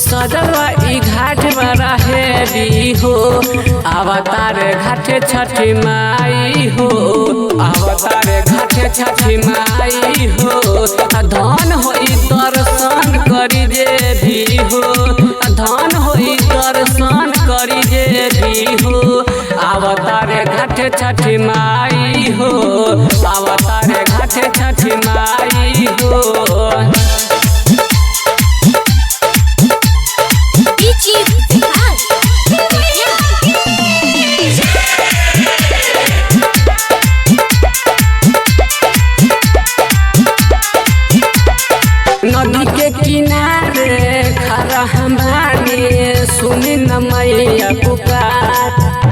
सजल बा ई घाट बड़ा हेवी हो। अवतार घाटे छठी माई हो, अवतार घाटे छठी माई हो। धन होई दर्शन करी जे भी हो, धन होई दर्शन करी जे भी हो। अवतार घाटे छठी माई हो, अवतार घाटे छठी माई हो। DJ Vikas Chakia. नदी के किनारे खड़ा हमारे, सुनी न मैया पुकार।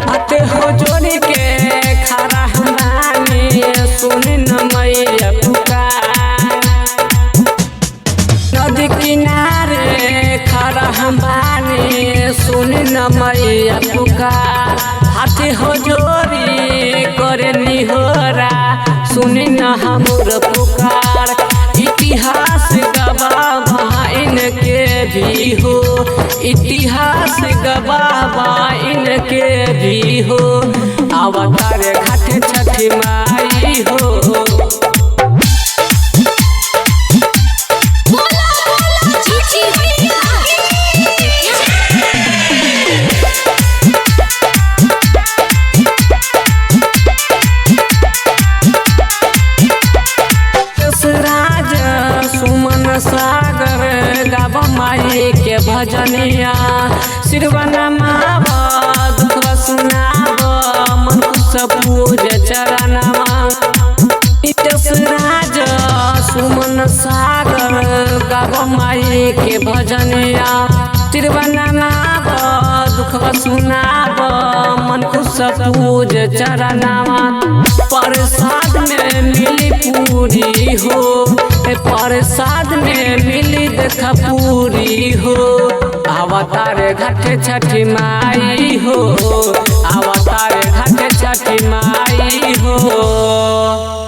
हाथ हो जोड़ के खड़ा हमारे, सुनी न मैया पुकार। नदी किनारे खड़ा हमारे, सुनी न मैया पुकार। हाथ हो जोड़ी करे निहोरा, सुनी न हमर पुकार। इतिहास गवाह इनके भी हो, इतिहास गवाह इनके भी हो। अवतार घाट छठी माई हो। बोला बोला DJ Vikas Chakia. Raj Suman Sagar गाब माई के भजनिया। सिरवा नमाब दुख सुनाब, मन खुश पूज चरणवा। राज सुमन सागर गाब माई के भजनिया। सिरवा नमाब दुख सुनाब, मन खुश पूज चरणवा। प्रसाद में मिली पूरी हो, प्रसाद में मिली देख पूरी हो। अवतार घाट छठी माई हो, अवतार घाट छठी माई हो।